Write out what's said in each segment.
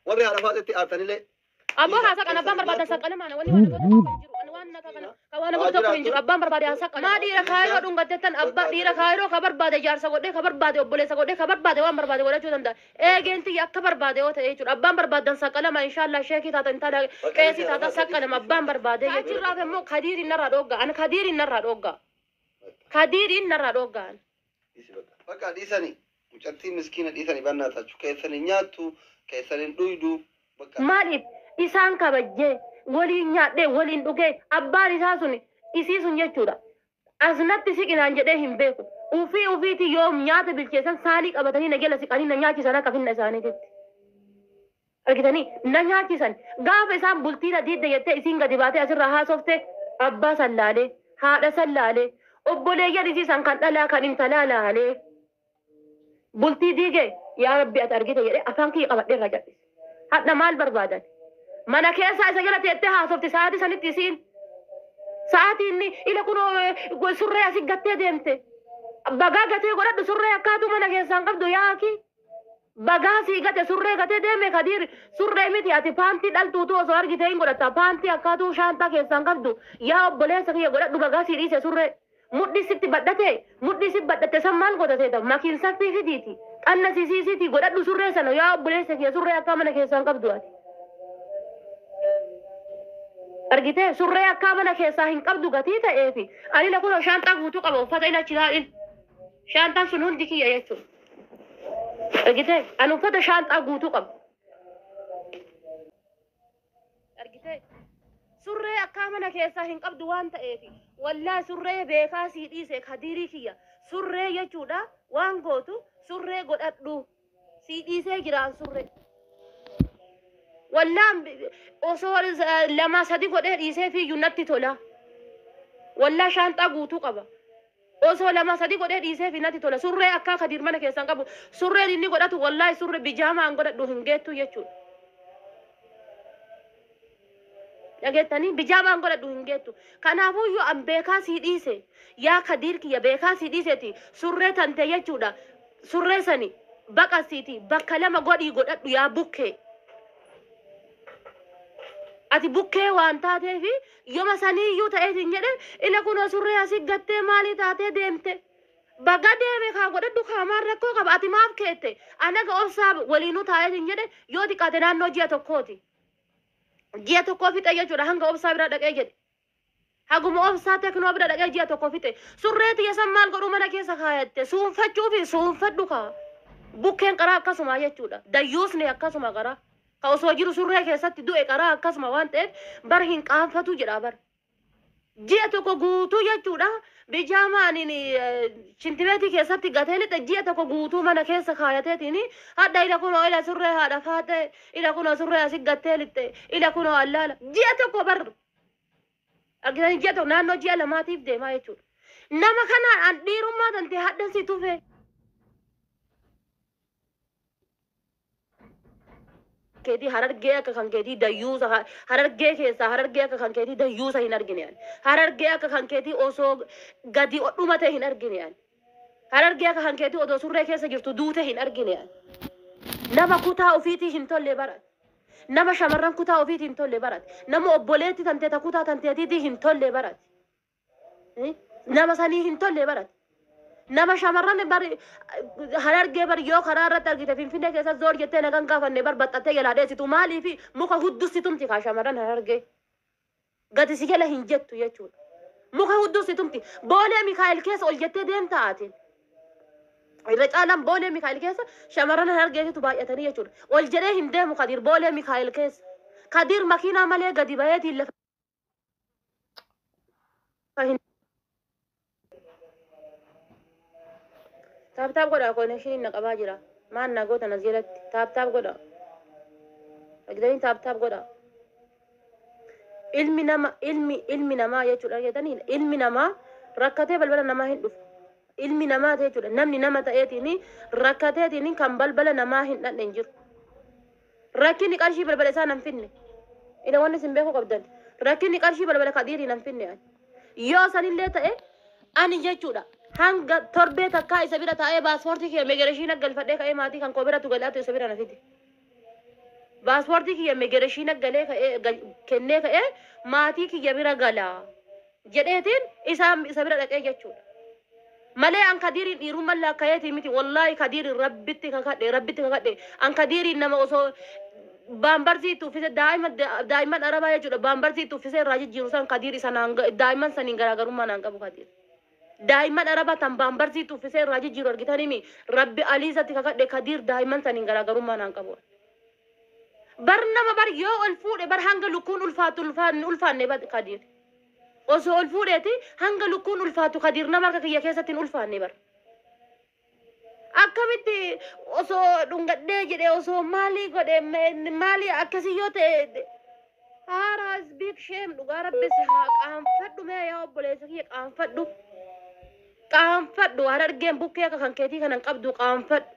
Warri haadha faaxetti aartanillee. Abboo haa saqan abbaan barbaadan saqqalamaana wanni waan godhu tokko hin jiru. Ani waan akka kana ka waan godhu tokko hin jiru. Abbaan barbaade haa saqqan. Maa dhiira kaayiroo dhungattettan abbaa dhiira kaayiroo ka barbaade jaarsa godhee ka barbaade obboleessa godhee ka barbaade waan barbaade godhachuu danda'a. Eegeen tiyya akka barbaade yoo ta'e jechuudha. Abbaan barbaadan saqqalama inshaallah sheekii taatan intala qeesii taatan saqqalama abbaan barbaade jechuudha. Achirraa hafe immoo kadiiriin narraa dhoogga. Ani kadiiriin narraa dhoogga. Kadiiriin narraa dhoogga. Dhiisi bakka. Bakka dhiisani mucattii miskiina dhiisani bannaatachu keessan hin nyaattu keessan hin dhuydu bakka. Maaliif isaan kabajjee waliin nyaadhee waliin dhugee abbaan isaa sun isii sun jechuudha. As natti siqi naan jedhee hin beeku. Ufii ufiitii yoom nyaata bilcheessan saanii qabatanii na jala siqanii na nyaachisan akka finna isaaniititti. Argitanii na nyaachisan. Gaafa isaan bultii na diidde jettee isiin gadi baatee asirraa haasofte abbaa san laalee, haadha san laalee, obboleeyyan isii san kan dhalaa kan intalaa laalee bultii diige yaa rabbi ati argite jedhee afaan kiyya qabadhee irraa cal'ise. Hadha maal barbaadan? Mana keessaa isa jala teettee haasofti sa'aatii sanitti isiin. Sa'aatii inni ila kunoo surree asi gattee deemte. Bagaa gatee godhadhu surree akkaatuu mana keessaan qabdu yaa akii. Bagaa sii gate surree gatee deeme kadiir surree miti ati paantii dhaltuutu osoo argitee hin godhatta paantii akkaatuu shaantaa keessaan qabdu yaa obboleessa kiyya godhadhu bagaa sii dhiise surree mudhii sitti badhate mudhii si badhatte san maal goota seeta makiin saffii fidiiti qanna sisiisiiti godhadhu surree sana yaa obboleessa kiyya surree akkaa mana keessaan qabdu ati. Argitee surree akkaa mana keessaa hin qabdu gatii ta'eefi ani la kunoo shaanxaa guutuu qaba uffata ila achi laadhin shaanxaan sun hundi kiyya jechuudha. Argitee ani uffata shaanxaa guutuu qaba. Argitee surree akkaa mana keessaa hin qabdu waan ta'eefi wallaa surree beekaa sii dhiise kadiirii kiyya surree jechuudha waan gootu surree godhadhu sii dhiisee jiraan surree. Wallaan osoo lama sadi godhee dhiisee fiiyyu natti tola. Wallaa shaanxaa guutuu qaba. Osoo lama sadi godhee dhiisee fi natti tola. Surree akkaa kadiir mana keessaan qabu. Surreen inni godhatu wallaahi surree bijaamaa hin godhadhu hin geettu jechuudha. Dhageettanii bijaamaa hin godhadhu hin geettu. Kanaafuu yoo an beekaa sii dhiise yaa kadiir kiyya beekaa sii dhiiseeti surree tante jechuudha. Surree sani baqasiiti bakka lama godhii godhadhu yaa bukkee. Ati bukkee waan taateefi yoma saniiyyuu ta'eetiin jedhe ila kunoo surree asii gattee maalii taatee deemte. Baga deeme kaa godhadhu kaa maal rakkoo qaba ati maaf keette anaga obsaa waliinuu taa'eetiin jedhe yoo xiqqaate naannoo ji'a tokkooti. Ji'a tokkoo fixe jechuudha hanga obsaa bira dhaqee jedhe. Haguma obsaa teknoo bira dhaqee ji'a tokko fixe. Surree tiyya san maal godhuu mana keessa kaayatte suunfachuufi suunfadhu kaa. Bukkeen qaraa akkasuma jechuudha. Dayyuusni akkasuma qaraa. Ka osoo jiru surree keessatti du'e qaraa akkasuma waan ta'eef bar hin qaanfatu jedha bar. Ji'a tokko guutuu jechuudha. Bijaamaa ani shintibeetii keessatti gatee lixe ji'a tokko guutuu mana keessa kaayateetiin hadha ila kunoo ila surree haadha faaxee ila kunoo surree asii gattee lixxe ila kunoo allaala ji'a tokko bar argitanii ji'a tokko naannoo ji'a lamaatiif deemaa jechuudha. Nama kanaan an dhiirummaa tantee hadhan si tufe. Keetii harargee akka kan keetii dayyuusa harargee keessaa harargee akka kan keetii dayyuusa hin argine ani. Harargee akka kan keetii osoo gadi dhumate hin argine ani. Harargee akka kan keetii odoo surree keessa jirtu duute hin argine ani. Nama kutaa ofiitii hin tolle barate. Nama shamarran kutaa ofiitii hin tolle barate. Nama obboleetti tantee ta kutaa tanteetiitii hin tolle barate. Nama sanii hin tolle barate. Nama shamarran bari harargee bari yoo karaa irratti argite Finfinnee keessa zoor jettee nagan gaafanne bar baxxattee jalaa dheessitu maaliif muka huddussi tumti kaa shamarran harargee. Gadi si jala hin jettu jechuudha. Muka huddussi tumti. Boolee Mikaa'el keessa ol jettee deemta ati. Irra caalaan Boolee Mikaa'el keessa shamarran harargeetitu baay'atanii jechuudha. Ol jedhee hin deemu Kadiir Boolee Mikaa'el keessa. Kadiir makiinaa malee gadi baheetiin lafa hin Taap taap godhaa konekshinii na qabaa jira. Maal na gootan as jalatti. Taap taap godhaa. Argitanii taap taap godhaa. Ilmi nama ilmi ilmi namaa jechuudha argitanii ilmi namaa rakkatee balbala namaa hin dhufu. Ilmi namaa jechuudha namni nama ta'eetiin rakkateetiin kan balbala namaa hin dhaqne hin jiru. Rakkinni qarshii balbala isaa nan finne. Ila wanni isin beekuu qabdan. Rakkinni qarshii balbala kadiirii nan finne ani. Yoo sanillee ta'e ani jechuudha hanga torbee takkaa isa bira taa'ee paaspoortii kee megereshiina galfadhee ka'ee maatii kan koo biratu gal'aatu isa bira na fide. Paaspoortii kiyya immigireeshiina galee ka'ee kennee ka'ee maatii kiyya bira galaa jedheetiin isa bira dhaqee jechuudha. Malee an Kadiiriin dhiirummaan laakkayeetii miti. Wallaahi Kadiiriin rabbitti kakadhe, rabbitti kakadhe. An Kadiiriin nama osoo baambarsii itti uffise daa'ima daa'imman arabaa jechuudha, baambarsii itti uffisee irraa jijjiiru san Kadiir isa naan daa'imman saniin garaagarummaa naan qabu Kadiir. Daa'imman arabaa tan baambarsii itti uffisee irraa jijjiiru argitanimi, rabbi aliisatti kakadhe, Kadiir daa'imman saniin garaagarummaa naan qabu. Bar nama bar yoo ol fuudhe bar hanga lukkuun ulfaatu ulfaanne bar Kadiir. Osoo ol fuudheeti hanga lukkuun ulfaatu Kadiir nama harka kiyya keessatti hin ulfaanne bar. Akkamitti osoo dhungadhee jedhee, osoo maalii godhe, maalii akkasii yoo ta'e, haaraa is big shame. Dhugaa rabbi si haa qaanfadhu. Mee yaa obboleessa kiyya, qaanfadhu, qaanfadhu. Harargeen bukkee akka kan keetii kanan qabdu, qaanfadhu.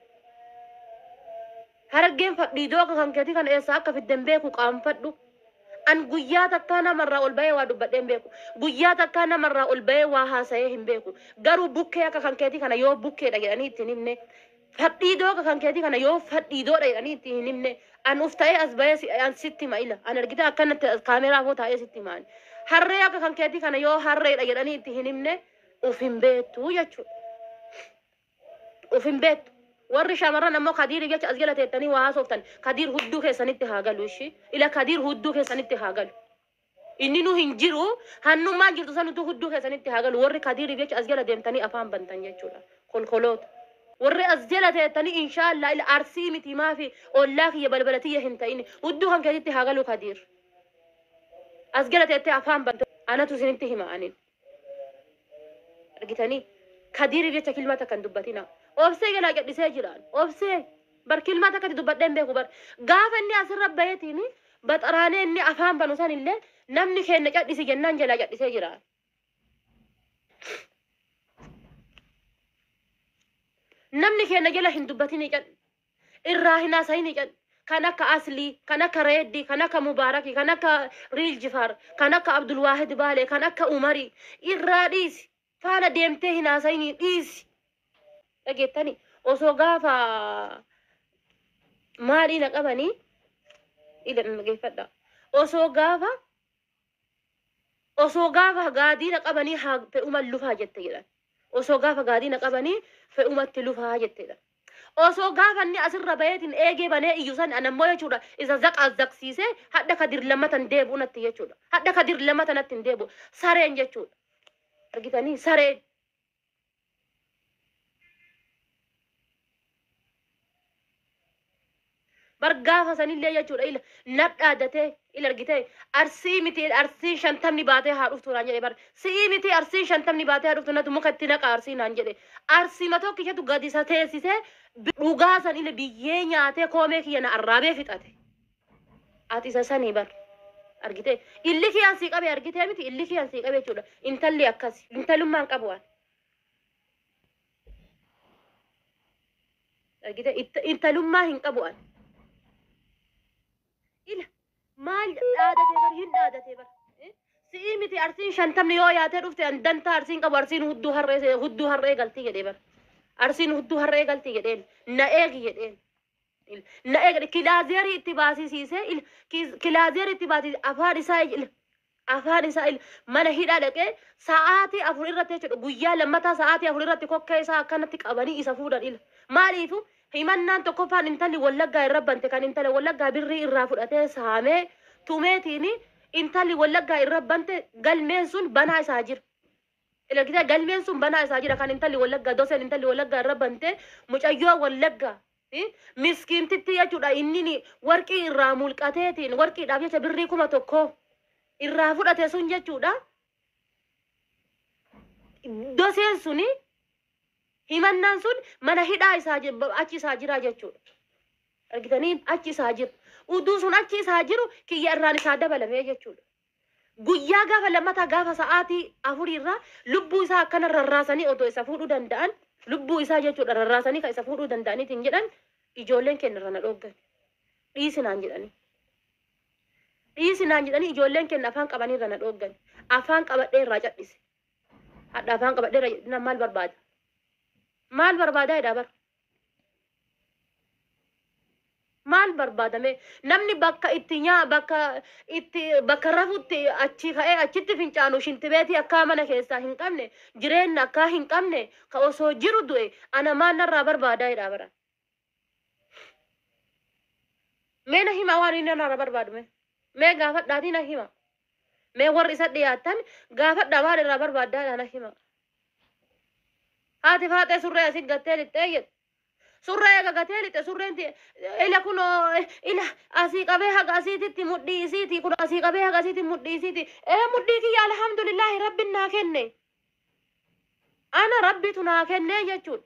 Harargeen fadhiidoo akka kan keetii kana eessaa akka fidden beeku, qaanfadhu. An guyyaa takkaa namarraa ol bahee waa dubbadhee hin beeku. Guyyaa takkaa namarraa ol bahee waa haasa'ee hin beeku. Garuu bukkee akka kan keetii kana yoo bukkeedha jedhanii ittiin himne, fadhiidoo akka kan keetii kana yoo fadhiidoodha jedhanii ittiin hin himne, an uf ta'ee as bahee an sitti hima. Ila an argite akkanatti kaameeraa foo taa'ee sitti himaan. Harree akka kan keetii kana yoo harreedha jedhanii itti hin himne, uf hin beektu jechuudha. Uf hin beektu. Warri shamarran ammoo Kadiiriif jecha as jala teettanii waa haasoftan, Kadiir hudduu keessanitti haa galu ishii. Ila Kadiir hudduu keessanitti haa galu. Inni nu hin jiru, hannummaan jirtu sanutu hudduu keessanitti haa galu. Warri Kadiiriif jecha as jala deemtanii afaan bantan jechuudha. Kolkoloota. Warri as jala teettanii, inshaallah ila Arsii miti maafi ollaa kiyya balbala tiyya hin ta'in. Hudduu kan keessatti haa galu Kadiir. As jala teettee afaan bante anatu isinitti hima anin. Argitanii, Kadiiriif jecha kilmaa takka hin dubbatina. Obsee jalaa cadhisee jiraan. Obsee bar kilmaa takkatti dubbadhee hin beeku bar. Gaafa inni asirra baheetiin baxaraanee inni afaan banu san illee namni keenya cadhisi jennaan jalaa cadhisee jiraan. Namni keenya jala hin dubbatini, cadhi. Irraa hin haasayini, cadhi. Kan akka Aslii, kan akka Reeddii, kan akka Mubaarakii, kan akka Riil Jifaar, kan akka Abdulwaahid Baalee, kan akka Umarii irraa dhiisi. Faana deemtee hin haasayini, dhiisi. Dhageettani, osoo gaafa maalii na qabanii, ila dhaggeeffadha. Osoo gaafa gaadii na qabanii haa fe'uman lufaa jette jedhan. Osoo gaafa gaadii na qabanii fe'umatti lufaa jetteedha. Osoo gaafa inni asirra baheetiin eegee banee iyyuu san anammoo jechuudha isa zaqaa zaqsiisee hadha Kadir lammatan deebi'u natti jechuudha. Hadha Kadir lammata natti hin deebi'u. Sareen jechuudha. Argitanii, sareen. Bar gaafa sanillee jechuudha ila nadhaadatee, ila argitee, Arsii miti Arsiin 50 baatee haa dhuftu naan jedhe bar. Si'ii miti Arsiin 50 baatee haa dhuftu, natu muka itti naqa Arsii naan jedhe. Arsii ma tokkichatu gadi isa teessisee dhugaa san ila biyyee nyaatee koomee kiyya na arraabee fixate. Ati isa sanii bar. Argitee, illi kiyyaan sii qabe, argitee miti, illi kiyyaan sii qabe jechuudha. Intalli akkasi. Intalummaan qabu waan. Argitee, intalummaa hin qabu an. Ila maal dhaadatee bar, hin dhaadatee bar. Si'ii miti Arsiin 50 yoo yaatee dhufte an dantaa Arsiin qabu, Arsiin hudduu harree, hudduu harree galtii jedhee bar. Arsiin hudduu harree galtii jedheen, na eegi jedheen. Na eegi, kilaazeerii itti baasisiisee, kilaazeerii itti baasisiisee afaan isaa, afaan isaa mana hidhaa dhaqee sa'aatii 4 irratti jechuudha, guyyaa lammataa sa'aatii 4 irratti kokkee isaa akkanatti qabanii isa fuudhan. Ila maaliifu himannaan tokkoffaan intalli Wallaggaa irra bante, kan intala Wallaggaa birrii irraa fudhatee saamee tumeetiin intalli Wallaggaa irra bante, galmeen sun banaa isaa jira. Ilaalchitee, galmeen sun banaa isaa jira, kan intalli Wallaggaa doseen intalli Wallaggaa irra bante, mucayyoo Wallaggaa miskiintitti jechuudha, inni warqii irraa mulqateetiin warqiidhaaf jecha birrii 1000 irraa fudhate sun jechuudha. Doseen suni, himannaan sun mana hidhaa isaa achi isaa jira jechuudha. Argitanii, achi isaa jira. Uduu sun achi isaa jiru kiyya irraan isaa dabalamee jechuudha. Guyyaa gaafa lammataa gaafa sa'aatii 4 irraa lubbuu isaa akkana rarraasanii otoo isa fuudhuu danda'an, lubbuu isaa jechuudha rarraasanii kan isa fuudhuu danda'aniitiin jedhan, ijoolleen keenya irra na dhooggan. Dhiisinaan jedhanii. Dhiisinaan jedhanii ijoolleen keenya afaan qabanii irra na dhooggan. Afaan qabadhee irraa cadhise. Hadha afaan qabadhee irra maal barbaada? Maal barbaadaa jedhaa bar? Maal barbaadame? Namni bakka itti nyaa bakka itti bakka rafutti achi ka'ee achitti fincaanu shintibeetii akkaa mana keessaa hin qabne, jireenya akkaa hin qabne, ka osoo jiru du'e ana maal narraa barbaadaa jedhaa bara. Mee na hima waan inni narraa barbaadu mee. Mee gaafadhaatii na hima. Mee warri isa dhiyaattan gaafadhaa maal irraa barbaaddaa jedhaa na hima. Haati Faaxee surree asii gattee lixxee jedhe. Surree eega gatee lixe surreen ila kunoo ila asii qabee haga asiititti mudhii isiiti kun asii qabee haga asiitti mudhii isiiti. Ee, mudhii kiyya alhamdulillaahi Rabbin naa kenne. Ana Rabbitu naa kenne jechuudha.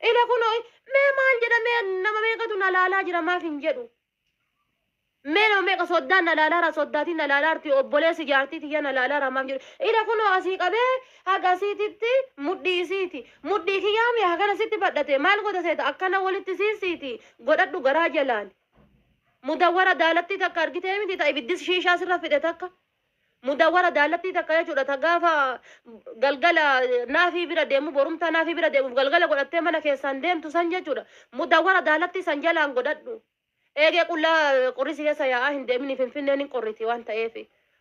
Ila kunoo mee maal jedha, mee nama meeqatu na laalaa jira maaf hin jedhu. Mee nama meeqa soddaan na laalaara, soddaatiin na laalaarti, obboleessi jaartii tiyya na laalaara maaf jedhu. Ila kunoo asii qabee haga asiititti mudhii isiiti. Mudhii kiyyaa mee hagana sitti badhate maal godha seeta, akkana walitti siisiiti godhadhu garaa jalaan. Mudawwara daalattii takka argitee miti ta ibiddis shiishaa sirra fide takka. Mudawwara daalattii takka jechuudha, ta gaafa galgala naafii bira deemu, borumtaa naafii bira deemuuf galgala godhattee mana keessaan deemtu san jechuudha. Mudawwara daalattii san jalaan godhadhu. Eegee qullaa qorrisi keessa yaa'aa hin deemini, Finfinneen hin qorriti waan ta'eef.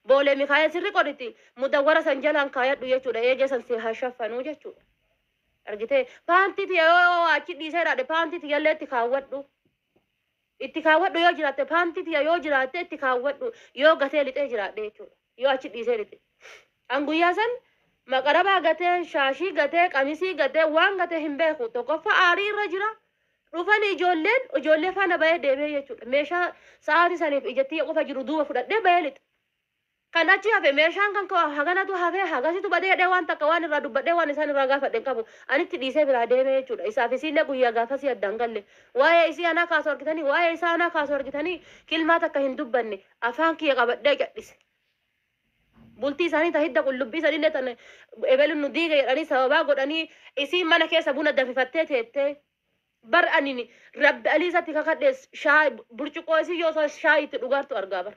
Boolee Mikaa'el sirri qorriti. Mudawwara san jalaan kaayadhu jechuudha. Eegee san si haa shaffanuu jechuudha. Argitee, paantii tiyya yoo achi dhiisee dhaadhe, paantii tiyyallee itti kaawwadhu. Itti kaawwadhu yoo jiraatte, paantii tiyya yoo jiraatte itti kaawwadhu, yoo gatee lixee jiraadhe jechuudha. Yoo achi dhiisee lixe. An guyyaa san maqarabaa gatee, shaashii gatee, qamisii gatee, waan gatee hin beeku. Tokkoffaa aarii irra jira. Dhufanii ijoolleen ijoollee faana bahee deemee jechuudha. Meeshaa sa'aatii saniif ijattii qofa jiru duuba fudhadhee bahee lixe. Kan achi hafe meeshaan kan koo haganatu hafee hagasitu badee jedhee waan takka waan irraa dubbadhee waan isaan irraa gaafadhe hin qabu. Anitti dhiisee biraa deemee jechuudha. Isaaf isiillee guyyaa gaafasii addaan galle. Waa'ee isii anaa kaasu argitanii, waa'ee isaa anaa kaasu argitanii, kilmaa takka hin dubbanne. Afaan kiyya qabadhee cadhise. Bultii isaanii ta hidda qullubbii sanillee tan ebelu nu diiga jedhanii sababaa godhanii isiin mana keessa buna danfifattee teettee. Bar ani Rabbi alii isatti kakadhe, shaay burcuqqoo isii yoo osoo shaayii itti dhugaartu argaa bar.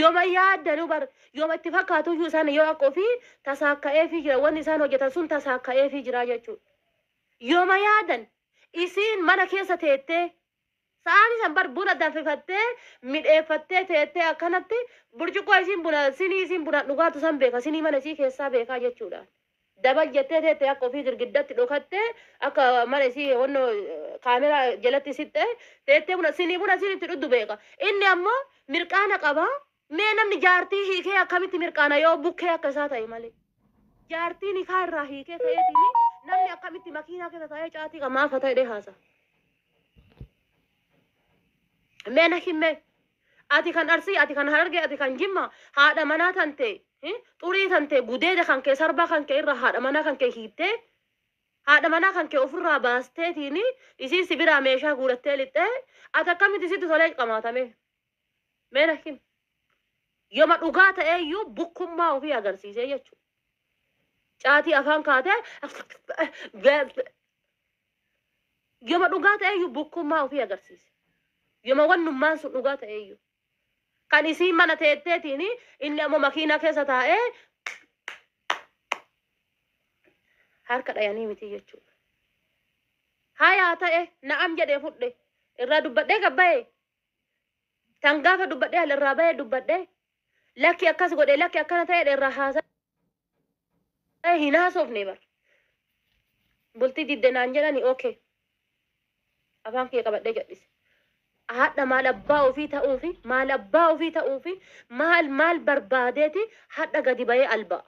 Yooma yaaddanuu bar yooma itti fakkaatuyyuu isaan yoo akka ofii tasaakka'eefii jira, wanni isaan hojjetan sun tasaakka'eefii jira jechuudha. Yooma yaadan isiin mana keessa teettee sa'aatii san bar buna danfifattee midheeffattee teettee akkanatti burcuqqoo isiin buna, sinii isiin buna dhugaatu san beeka, sinii mana isii keessaa beekaa jechuudha. Dabal jettee teettee akka ofii girgiddatti dhokattee akka mana isii wannoo kaameraa jalatti sittee teettee buna, sinii buna isiin itti dhuddu beeka. Inni ammoo mirqaana qaba. Mee namni jaartii hiikee akkamitti mirqaana yoo bukkee akka isaa ta'e malee. Jaartii nikaa irraa hiikee ka'eetiin namni akkamitti makiinaa keessa taa'ee caatii qamaafa ta'e haasa. Mee na himmee. Ati kan Arsii, ati kan Harargee, ati kan Jimma, haadha manaa tan ta'e, xurii tan ta'e, gudeeda kan kee, sarbaa kan kee irraa haadha manaa kan kee hiittee, haadha manaa kan kee ofirraa baasteetiin isiin si biraa meeshaa guurattee lixxee, ati akkamitti sitti tolee qamaatame? Mee na himi. Yooma dhugaa ta'eeyyuu bukkummaa ofii agarsiisee jechuudha. Caatii afaan kaatee yooma dhugaa ta'eeyyuu bukkummaa ofii agarsiise. Yooma wannummaan sun dhugaa ta'eeyyuu. Kan isiin mana teetteetiin inni ammoo makiinaa keessa taa'ee harka dhayanii miti jechuudha. Hayaa ta'e, na'am jedhee fudhe irraa dubbadhee gabbayee. Tan gaafa dubbadhee al irraa bahee dubbadhee lakki akkas godhe, lakki akkana ta'e irraa haasa'e hin haasofne bar. Bultii didde naan jedhani, okay. Afaan kiyya qabadhee jedhise. Haadha maal abbaa ofii ta'uufi, maal abbaa ofii ta'uufi, maal maal barbaadeeti hadha gadi bahee alba'a.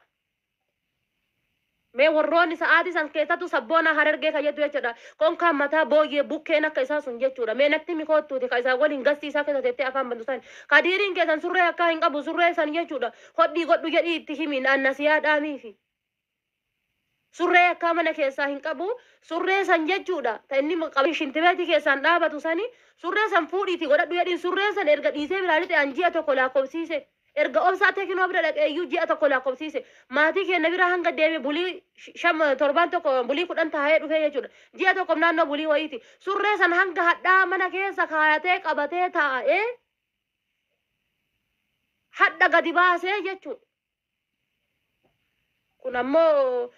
Mee warroonni sa'aatii san keessattuu sabboona Harargee kan jettu jechuudha. Konkaan mataa booyyee bukkeen akka isaa sun jechuudha. Mee natti mi koottuuti ka isaa waliin gastii isaa keessa teettee afaan bantu san. Kadiiriin keessan surree akkaa hin qabu, surree san jechuudha. Hodhii godhu jedhii itti himi nasiyaa dhaamiifi. Surree akkaa mana keessaa hin qabu, surree san jechuudha. Ta inni qabu shintibeetii keessaan dhaabatu sani surree san fuudhiiti godhadhu jedhiin. Surree san erga dhiisee biraa lixe an ji'a tokko lakkoofsiise. Erga obsaa tekinoo bira dhaqee iyyuu ji'a tokko lakkoofsiise. Maatii keenya bira hanga deeme bulii sham torbaan tokko bulii 10 taa'ee dhufee jechuudha. Ji'a tokko naannoo bulii wayiiti. Surree san hanga hadhaa mana keessa kaayatee qabatee taa'ee hadha gadi baasee jechuudha. Kun ammoo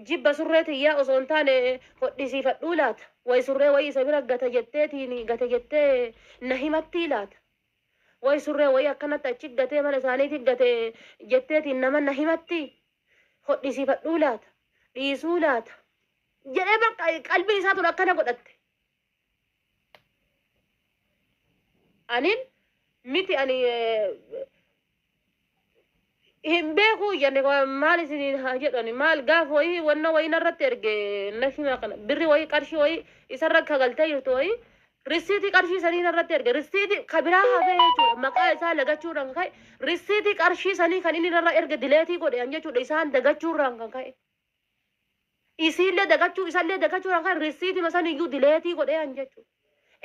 Jibba surree tiyyaa osoo hin taane hodhisiifadhuu laata? Way surree wayii isa bira gata jetteetiin gata jettee na himattii laata? Way surree wayii akkanatti achi gatee mana isaaniitti gate jetteetiin nama na himattii? Hodhisiifadhuu laata? Dhiisuu laata? Jedhee bakka qalbiin isaa tun akkana godhatte. Anin miti ani hin beekuu jenne maal isiniin haa jedhani maal gaaf wayii wanna wayii narratti erge na hima kana birri wayii qarshii wayii isarra kagaltee jirtu wayii rissiitii qarshii sanii narratti erge rissiitii ka biraa hafee jechuudha maqaa isaa lagachuudhaan kan ka'e rissiitii qarshii sanii kan inni narra erge dileetii godhe an jechuudha isaan dagachuurraan kan ka'e isiillee dagachuu isallee dagachuudhaan kan rissiitima saniyyuu dileetii godhe an jechuudha.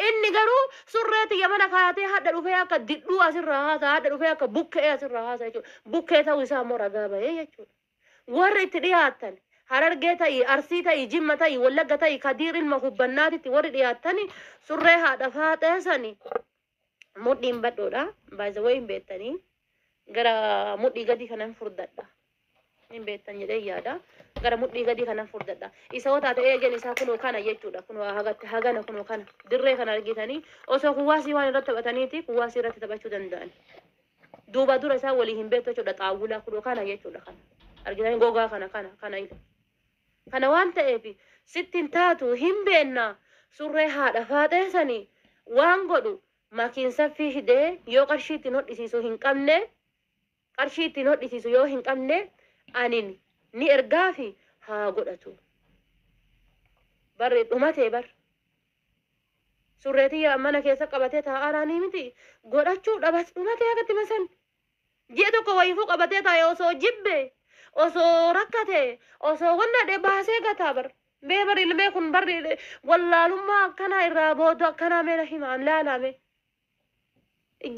Inni garuu surree tiyya mana kaayatee hadha dhufee akka didhuu asirraa haasa hadha dhufee akka bukkee asirraa haasa jechuudha. Bukkee ta'uu isaa immoo ragaa bahee jechuudha. Warri itti dhiyaattan Harargee ta'ii, Arsii ta'ii, Jimma ta'ii, Wallagga ta'ii, Kadiir ilma hubbannaatitti warri dhiyaattani surree haadha faaxee sani mudhiin badhoodha. By the way hin beektanii gara mudhii gadii kanan furdadha. Hin beektan jedhee yaada. Gara mudhii gadii kanan furdadha. Isa yoo taate eegeen isaa kunoo kana jechuudha. Kunoo hagatti hagana kunoo kana. Dirree kana argitanii osoo kuwaasii waan irratti taphataniiti kuwaasii irratti taphachuu danda'an. Duuba dura isaa walii hin beektu jechuudha. Xaawulaa kunoo kana jechuudha kana. Argitanii gogaa kana kana kana ila. Kana waan ta'eef sitti hin taatu hin beenna surree haadha faaxee sanii waan godhu makiinsaffii hidee yoo qarshii ittiin hodhisiisu hin qabne qarshii ittiin hodhisiisu yoo hin qabne anin ni ergaafi haa godhatu. Barri dhumatee bar. Surree tiyya mana keessa qabatee taa'aaraanii miti godhachuu dhabas dhumatee agatti masan. Ji'a tokko wayiifuu qabatee taa'e osoo jibbe osoo rakkate osoo wanna baasee gataa bar. Mee bar ilmee kun barri wallaalummaa akkanaa irraa booda akkanaa mee na himaan laalame.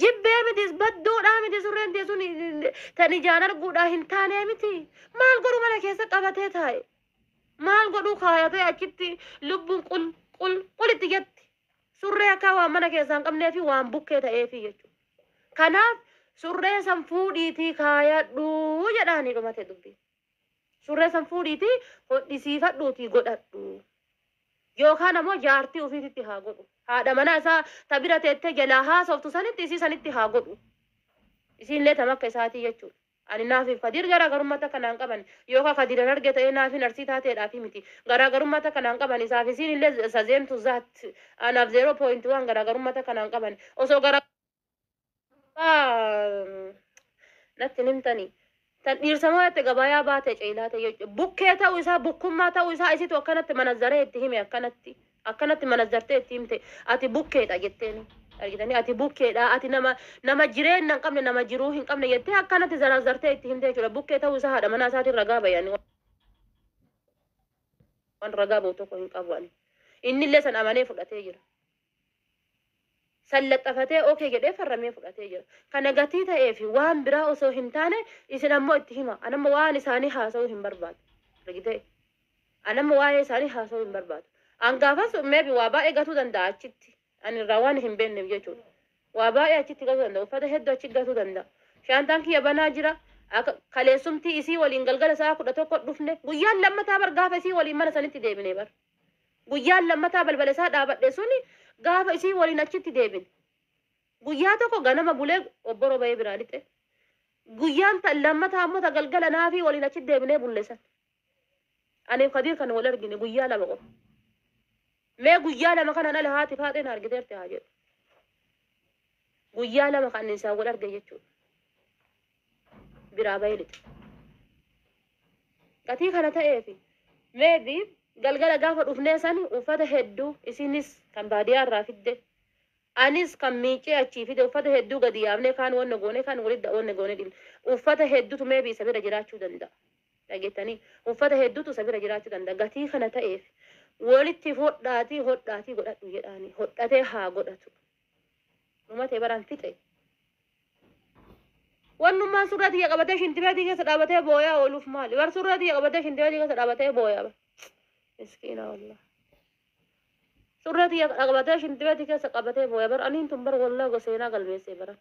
Jibbee mitis badduudhaa miti surreen tee sun tan ijaan arguudhaa hin taanee miti. Maal godhu mana keessa qabatee taa'e. Maal godhu kaayatee achitti lubbuun qul qul qulitti jetti. Surree akka waan mana keessaa hin qabnee fi waan bukkee ta'eefi jechuudha. Kanaaf surree san fuudhiitii kaayadhu jedhaanii dhumate dubbiin. Surree san fuudhiitii hodhisiifadhuutii godhadhu. Yookaan ammoo jaartii ofiititti haa godhu. Haadha manaa isaa ta bira teettee jalaa haasoftu sanitti isii sanitti haa godhu. Isiinillee tam akka isaatii jechuudha. Ani naafiif Kadiir garaagarummaa takka naan qaban. Yookaan Kadiiran arge ta'ee naafiin arsii taateedhaafi miti. Garaagarummaa takka naan qaban. Isaaf isiin illee sazeemtu zaat. Anaaf 0.1 garaagarummaa takka naan qaban. Osoo gara natti hin himtanii. Tan dhiirsa moo jette gabayaa baate ceelaate jechuudha. Bukkee ta'uu isaa bukkummaa ta'uu isaa isitu akkanatti manazzaree itti hime akkanatti. Akkanatti manazzartee itti himte ati bukkeedha jetteeni. Argitanii ati bukkeedha ati nama nama jireenya hin qabne nama jiruu hin qabne jettee akkanatti zarazzartee itti himte jechuudha. Bukkee ta'uu isaa haadha manaa isaatiin ragaa bayani. Waan ragaa ba'u tokko hin qabu ani. Innillee san amanee fudhatee jira. San laxafatee okee jedhee farramee fudhatee jira. Kana gatii ta'ee fi waan biraa osoo hin taane isin ammoo itti hima. An amma waan isaanii haasa'uu hin barbaadu. Argitee? An amma waa'ee isaanii haasa'uu hin barbaadu. An gaafas maybe waa baay'ee gatuu danda'a achitti. Ani irraa waan hin beekneef jechuudha. Waa baay'ee achitti gatuu danda'a. Uffata hedduu achitti gatuu danda'a. Shaantaan kiyya banaa jira. Akka kaleessumtii isii waliin galgala sa'a 11 dhufne. Guyyaan lammataa bar gaafa isii waliin mana sanitti deebine bar. Guyyaan lammataa balbala isaa dhaabadhe suni gaafa isii waliin achitti deebine. Guyyaa tokko ganama bulee obboroo bahee biraa lixe. Guyyaan ta lammataa ammoo ta galgala naafii waliin achitti deebinee bulle san. Aniif Kadiir kan wal argine guyyaa lama qofa. Mee guyyaa lama kanaan ala haati faaxee na argiteerti haa jedhu. Guyyaa lama kan isaan wal arge jechuudha. Biraa bahee lixe. Gatii kana ta'eefi maybe galgala gaafa dhufnee sani uffata hedduu isinis kan baadiyaa irraa fidde anis kan miicee achii fide uffata hedduu gadi yaafnee kaan wanna goone kaan walitti wanna goone dhibne uffata hedduutu maybe isa bira jiraachuu danda'a. Dhageettanii uffata hedduutu isa bira jiraachuu danda'a. Gatii kana ta'eef walitti hodhaatii hodhaatii godhadhu jedhaani hodhatee haa godhatu. Dhumatee baraan fixe. Wannummaan surraa tiyya qabatee shintibeetii keessa dhaabatee booyaa ooluuf maali? Bar surraa tiyya qabatee shintibeetii keessa dhaabatee booyaa bar. Miskiina wallah. Surraa tiyya qabatee shintibeetii keessa qabatee booyaa bar aniin tun bar wallah seenaa galmeessee bara.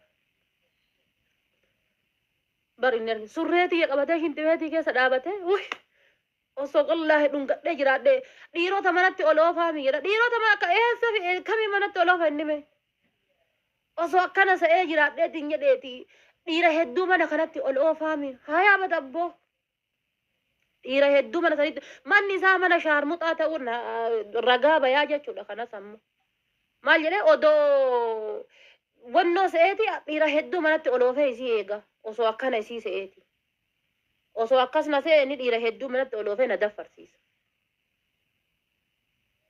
Bar inni arge surree tiyya qabatee shintibeetii keessa dhaabatee wuy. Osoo wallaahi dhungadhee jiraadhee dhiirota manatti ol oofaami jedha. Dhiirota mana akka eessa fi kamii manatti ol oofa inni mee? Osoo akkana sa'ee jiraadheetiin jedheeti dhiira hedduu mana kanatti ol oofaami. Haa yaabata abboo. Dhiira hedduu mana sanitti manni isaa mana shaarmuxaa ta'uun ragaa bayaa jechuudha kanas ammoo. Maal jedhee odoo wannoo se'eeti dhiira hedduu manatti ol oofee isii eega. Osoo akkana isii se'eeti. Osoo akkas na se'e inni dhiira hedduu manatti ol oofee na daffarsiisa.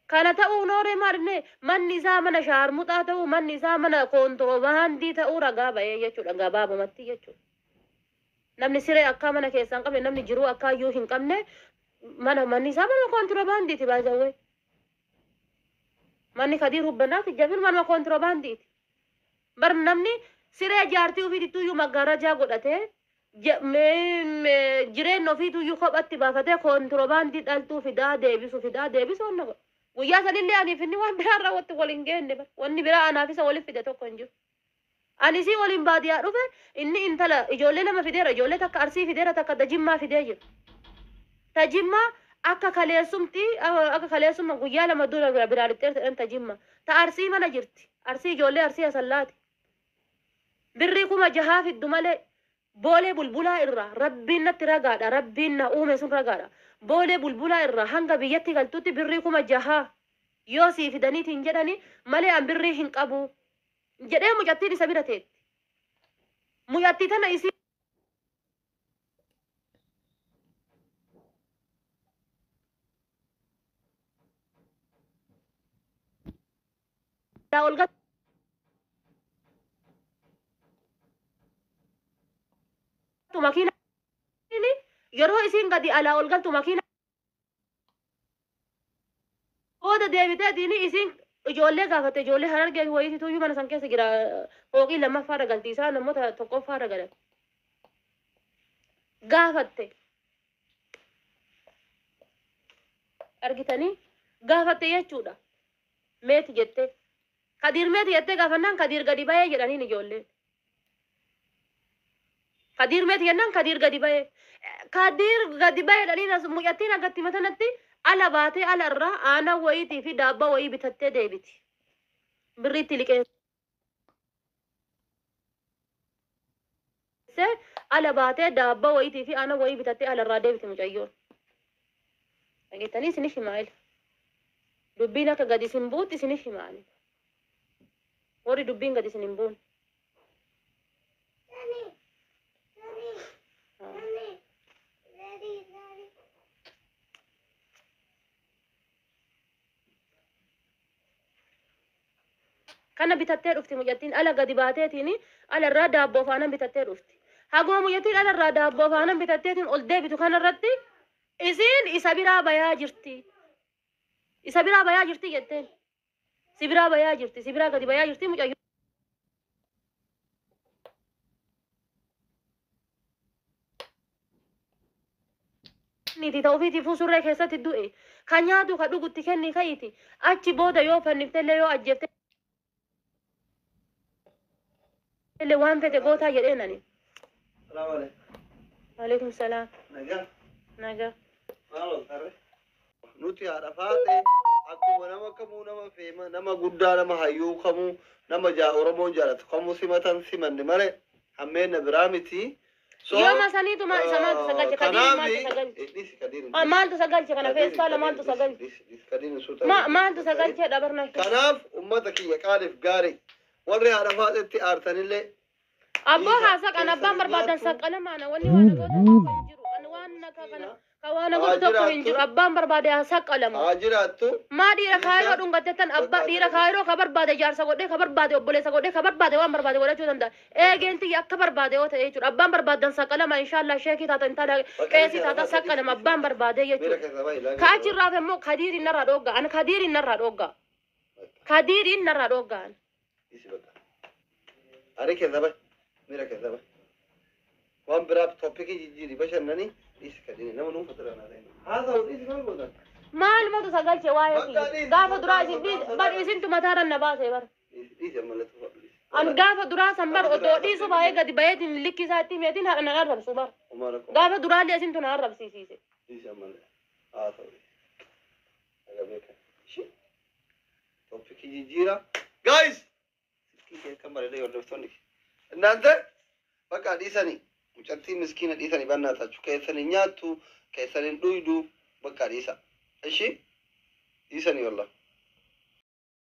Kana ta'uu nooree maal inni manni isaa mana shaarmuxaa ta'uu manni isaa mana koontiroobaandii ta'uu ragaa bahee jechuudha gabaabumatti jechuudha. Namni siree akkaa mana keessaa hin qabne namni jiruu akkaa iyyuu hin qabne mana manni isaa mana koontiroobaandiiti baay'ee. Manni Kadiir Hubbanaati jabin manuma koontiroobaandiiti. Bar namni siree jaartii ofiitti iyyuu maggaarajaa godhatee jireenya ofiitu iyyuu kophatti baafatee koontiroobaandii dhaltuu fidaa deebisu fidaa deebisu wanna godha. Guyyaa sanillee aniif inni waan biraa raawwatti wal hin geenne bar. Wanni biraa anaaf isa waliif fide tokko hin jiru. Ani isii waliin baadiyyaa dhufe inni intala ijoollee lama fideera ijoollee takka Arsii fideera takka Dajimmaa fidee jira. Tajimmaa akka kaleessumti akka kaleessumma guyyaa lama dura bira biraa lixxeerti jedhan Tajimma. Ta Arsii mana jirti. Arsii ijoollee Arsii Asallaati. Birrii 6000 fiddu malee Boolee Bulbulaa irraa rabbiin natti ragaadha rabbiin na uume sun ragaadha. Boolee Bulbulaa irraa hanga biyyatti galtutti birrii 6000 yoo sii fidaniitiin jedhani malee an birrii hin qabu jedhee mucattiin isa bira teetti. Mucattii tana isii ol galtu makiina yeroo isiin gadi alaa ol galtu makiina booda deebitee diini isiin ijoollee gaafatte ijoollee Harargee wayiititu iyyuu mana san keessa jira fooqii lammaffaarra galti isaan namoota tokkoffaarra galan gaafatte argitanii gaafatte jechuudha meeti jette Kadiir meeti jettee gaafannaan Kadiir gadi bahee jedhaniin ijoolleen. Kadiir meeti jennaan Kadiir gadi bahee. Kadiir gadi bahee jedhaniin as mucattiin agatti matanatti ala baatee ala irraa aanan wayiitii fi daabboo wayii bitattee deebiti. Birriitti liqeessee ala baatee daabboo wayiitii fi aanan wayii bitattee ala irraa deebiti mucayyoon. Dhageettanii isinif himaa ila. Dubbiin akka gadi isin buutti isinif himaa ani. Warri dubbiin gadi isin hin buune. Kana bitattee dhufti mucattiin ala gadi baateetiin ala irraa daabboo faanan bitattee dhufti. Haguma mucattiin ala irraa daabboo faanan bitatteetiin ol deebitu kanarratti isiin isa biraa bayaa jirti. Isa biraa bayaa jirti jetteen. Si biraa bayaa jirti. Si biraa gadi bayaa jirti mucayyoon. Niitii ta ofiitiifuu surree keessatti du'e. Ka nyaatu ka dhugu itti kenni ka'iiti. Achi booda yoo fanniftellee yoo ajjeeftellee waan fete gootaa jedheen ani. Salaam alaikum. Waalaikum salaam. Nagaa. Nagaa. Maal ol tarre? Nuti haadha faaxee akkuma nama kamuu nama feema nama guddaa nama hayyuu kamuu nama jaa Oromoon jaalatu kamuu simatan simanne malee hammeenna biraa miti. So Yooma saniitu ma isa maaltu isa galche Kadiir maaltu isa galche dhisi Kadiir Ah, maaltu isa galche kana feestaala maaltu isa galche dhisi dhisi Kadiir suuta Ma maaltu isa galche dhabarna Kanaaf ummata kiyya qaaliif gaarii warri haadha faaxeetti aartanillee Abboo dhiisa haa saqan abbaan keessan barbaadan nyaattu saqqana maana wanni waan gootan tokko hin jiru ani waan akka kana ka waan haa godhu tokko hin jiraattu jiru abbaan barbaade haa saqqalamu haa jiraattu maa dhiira kaayiroo dhiisa dhungattettan abbaa bakka dhiira kaayiroo ka barbaade jaarsa godhee ka barbaade obboleessa godhee ka barbaade waan barbaade godhachuu danda'a eegeen tiyya akka barbaade yoo ta'e jechuudha abbaan barbaadan saqqalama inshaallah sheekii taatan intala bakka qeesii dhiisa taatan haadha faaxee dhisi saqqalama dhisi abbaan barbaade miira jechuudha keessa bahi ka laafee achirraaf immoo kadiiriin narraa dhoogga ani kadiiriin narraa dhoogga kadiiriin narraa dhoogga ani dhisi bakka Ari keessa bahi. Mira keessa bahi. Waan biraaf toppikii jijjiiri bashannanii dhiisi kadhini nama dhuunfa tura naa ta'e. Haasa'u dhiisi maal gootan? Maal matu sagalche waa'ee Bakka kiyya. dhiisi Gaafa bakka duraa isin bakka dhiise bar sodaa isintu mataarran na baase bar. dhiisi dhiisi ammallee tufadhu dhiisi. An Wala gaafa duraa san bar gaafa odoo duraa dhiisu san baay'ee deebiin gadi bayeetiin likki isaa itti meetiin haadha na arrabsu bar. homaa rakkoo Gaafa duraallee isintu na arrabsiisiise. dhiisi ammallee. Jijjiira. Guys! Silkii kee kan bareeda hordoftoonni. እናንተ በቃ dhiisanii mucattii miskiina dhiisanii bannaatachu keessan hin nyaattu, keessan hin dhuydu, bakka dhiisa. እሺ, dhiisanii wallah.